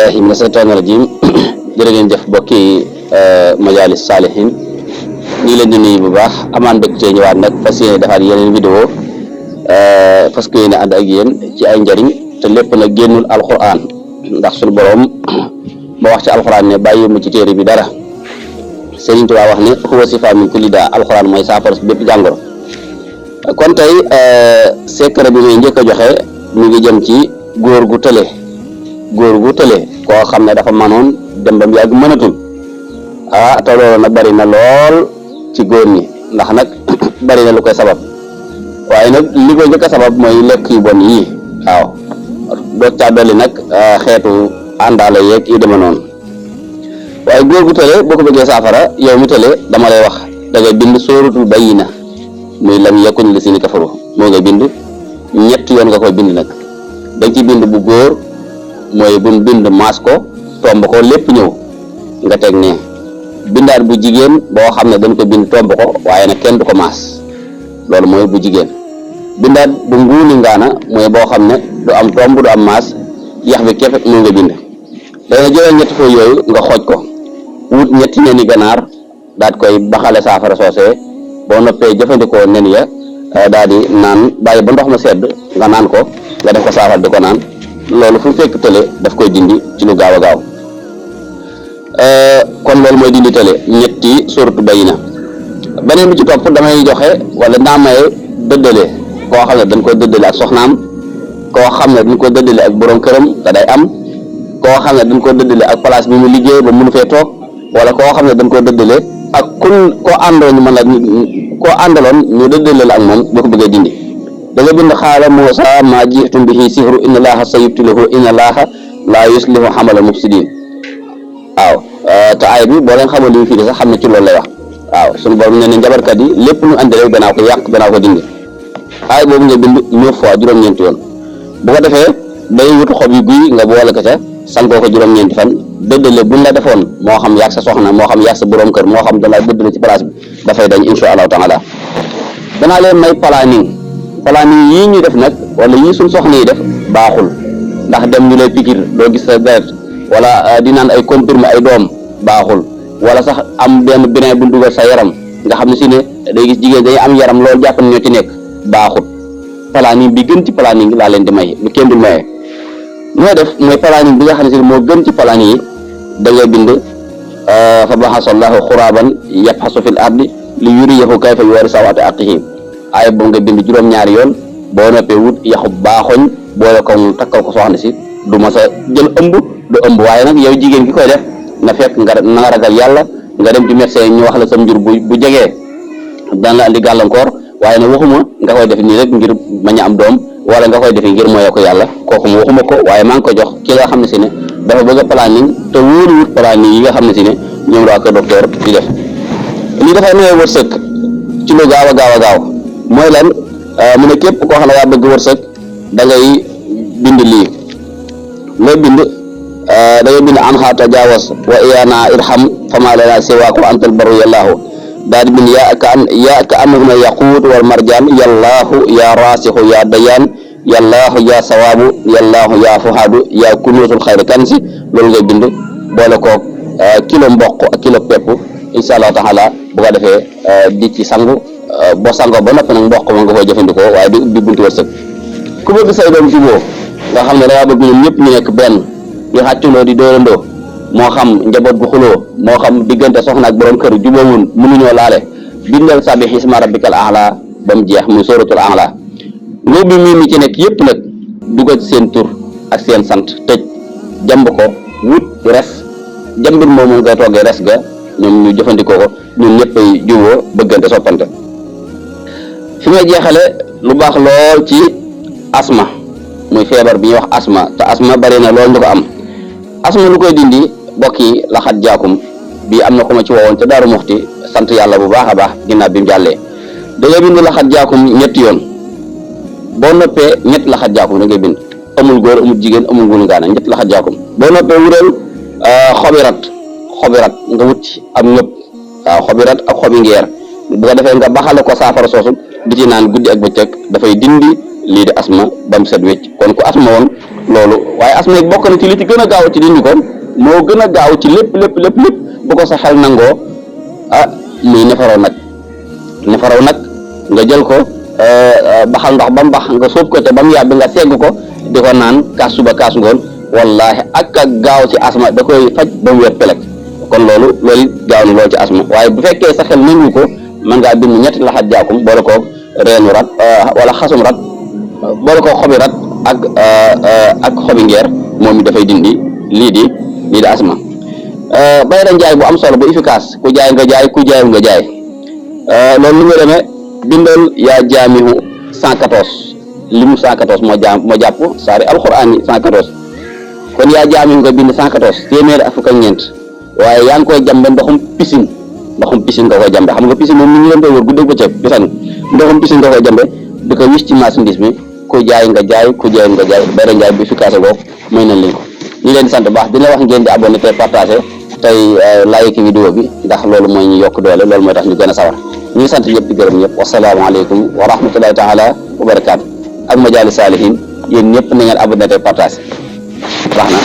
billahi mina shaytaani rajim jërë ngeen jëf bokki majalis saalihin ñi leen di nuyu bu baax amaan dëkk tee ñëwaat nag fas yéene defaat yeneen vidéo fas yéene ànd ak yéen ci ay njariñ te lépp nag génnul alquran ndax suñu borom ba wax ci alquran ne bàyyi mu ci téere bi dara Sëriñ Tuubaa wax ne huwa sifa min kulli daa alquran mooy saafara si bépp jàngoro. kon tey secret bi muy njëkk a joxe mi ngi jëm ci góor gu tële koo xam ne dafa manoon dem ba mu yàgg mënatul te loolu nag bari na lool ci góor ñi ndax nag bari na lu koy sabab waaye nag li koy njëkk a sabab mooy lekk yu bon yii waaw doog caa dolli nag xeetu àndaale yeeg yu deme noonu waaye góor gu tële boo ko bëggee saafara yow mi tële dama lay wax da ngay bind sóoratul bayyina muy lam yakun lisina kafaru moo ngay bind ñett yoon nga koy bind nag dañ ci bind bu góor mooy buñ bind maas ko tomb ko lépp ñëw nga teg ne bindaat bu jigéen boo xam ne dañ ko bind tomb ko waaye nag kenn du ko maas loolu mooy bu jigéen bindaat bu nguuni ngaana mooy boo xam ne du am tomb du am maas yax bi kefe moo nga bind dana jëlal ñetti fooy yooyu nga xooj ko wut ñetti neni ganaar daat koy baxale saafara soosee boo noppee jëfandikoo nen ya daal di naan bàyyi ba ndox ma sedd nga naan ko nga def ko saafara di ko naan loolu fu fekk tële daf koy dindi ci lu gaaw a gaaw kon loolu mooy dindi tële ñetti suratu bayina beneen bi ci topp damay joxe wala naa maye dëddale koo xam ne dañ koy dëddale ak soxnaam koo xam ne dañ ko dëddale ak borom këram te day am koo xam ne dañ ko dëddale ak place bi mu liggéey ba mënu fee toog wala koo xam ne dañ ko dëddale ak koo àndaloon ñu mën la koo àndaloon ñu dëddale la ak moom boo ko bëggee dindi da nga bind xaala Muusaa maa ji'tum bihi sihru inna Allaaha sayubtiluhu inna Allaaha laa yuslihu amala mufsidin waaw te aay bi boo leen xamal li mu fii sax xam ne ci loolu lay wax waaw suñu borom nee na njabarkat yi lépp lu andi rek danaa ko yàq danaa ko dindi aay boobu nga bind 9 fois juróom-ñeenti yoon bu ko defee day wut xob yu guy nga boole ko ca sangoo ko juróom-ñeenti fan dëddale buñ la defoon moo xam yàq sa soxna moo xam yàq sa borom kër moo xam danaa dëddale ci place bi dafay dañ insha allahu taala danaa leen may planning yii ñuy def nag wala yii suñ soxna yi def baaxul ndax dem ñu lay pikir doo gis sa deret wala di naan ay comprimé ay doom baaxul wala sax am benn brin bu dugal sa yaram nga xam ne si ne day gis jigéen dañuy am yaram loolu jàpp ne ñoo ci nekk baaxul planning bi gën ci planning laa leen di may lu kenn du maye mooy def mooy planning bi nga xam ne si moo gën ci planning yi da ngay bind fa baxasallahu xuraaban yabxasu fil ardi li yuriyahu kayfa yuwari sawaati aqihi ay boobu nga bind juróom-ñaari yoon boo noppee wut yaxu baaxoñ boole ko mu takkal ko soxna si du ma sa jël ëmb du ëmb waaye nag yow jigéen gi koy def na fekk na nga ragal yàlla nga dem ci médecin ñu wax la sa njur bu jegee daan la andi gàllankoor waaye nag waxuma nga koy def nii rek ngir bañ a am doom wala nga koy defi ngir moye ko yàlla kooku mu waxuma ko waaye maa ngi ko jox ki nga xam ne si ne dafa bëgg a planning te wóolu wut planning yi nga xam ne si ne ñoom la ko docteur di def lii dafay maye wërsëg ci lu gaaw a gaaw mooy lan mu ne képp koo xam ne yaa bëgg wërsëg da ngay bind lii looy bind da ngay bind an xaa tajawas wa iyana irham fama lana siwaako antal baru yallaahu daal di bind yaa ka annahuma yaquut wal marjaan yallaahu yaa raasixu yaa dayaan yallaahu yaa sawaabu yallaahu yaa fuhaadu yaa kunuusul xayri kansi loolu ngay bind boole koog kilo mboq ak kilo pepp insha allahu taala bu ko defee di ci sangu boo sangoo ba noppi nag mboq ma nga koy jëfandikoo waaye di ubbi buntu wërsëg ku bëgg say doom juboo nga xam ne dangaa bëgg ñoom ñëpp ñu nekk benn di xàccundoo di dóorandoo moo xam njaboot gu xuloo moo xam diggante soxna ak borom kër jubóowun mënuñoo laale bindal sabbih isma rabbikal a'la ba mu jeex muy suratul a'la ngoo bi mii mi ci nekk yëpp nag dugal ci seen tur ak seen sant tëj jamb ko wut res jambit moom ngay toggee res ga ñoom ñu jëfandikoo ko ñun ñëpp ay juboo bëggante soppante fi may jeexale lu baax lool ci asma muy feebar bi ñuy wax asma te asma bari na lool ñu ko am asma lu koy dindi bokk yi laxat jaakum bii am na ko ma ci woowoon ca Daaru Muxti sant yàlla bu baax a baax ginnaaw bi mu jàllee da ngay bind laxat jaakum ñetti yoon boo noppee ñetti laxat jaakum da ngay bind amul góor amul jigéen amul ngunu ngaana ñetti laxat jaakum boo noppee wural xobirat nga wut ci am ñëpp waaw xobirat ak xobi ngeer bu ko defee nga baxale ko saafara soosu di ci naan guddi ak bëccëg dafay dindi lii di asma ba mu set wecc kon ku asma woon loolu waaye asma yi bokk na ci li ci gën a gaaw ci dindi ko moo gën a gaaw ci lépp bu ko sa xel nangoo muy neefaraw nag nga jël ko baxal ndox ba mu bax nga sóob ko te ba mu yàbbi nga segg ko di ko naan kaas suba kaas ngoon wallahi ak gaaw ci asma da koy faj ba mu wér pelek kon loolu gaaw na loolu ci asma waaye bu fekkee sa xel nangu ko mën ngaa bind ñetti laxat jaakum boole ko reenu rat wala xasum rat boole ko xobi rat ak xobi ngeer moom it dafay dindi lii di asma bayra njaay bu am solo bu efficace ku jaay nga jaay ku jaayul nga jaay loolu lu mu demee bindal yaa jaamihu 114 limu 114 moo jàpp saari alxuraan yi 114 kon yaa jaamihu nga bind 114 téeméer ak fukk ak ñeent waaye yaa ngi koy jàmbe ndoxum piscine nga koy jàmbe xam nga piscine moom ni ñu leen koy wër guddeeg bëccëg gisan ndoxum piscine nga koy jàmbe di ko wis ci marchandise bi ku jaay nga jaay ku jaayul nga jaay bayra njaay bu efficace boobu may nañ leen ko ñu leen di sant baax dina wax ngeen di abonné te partagé tey like vidéo bi ndax loolu mooy ñu yokk doole loolu mooy tax ñu gën a sawar ñu ngi sant ñëpp di gërëm ñëpp wasalaamaaleykum wa rahmatullahi taala wa barakaatu ak majaali saalihin yéen ñëpp na ngeen abonné te partagé baax na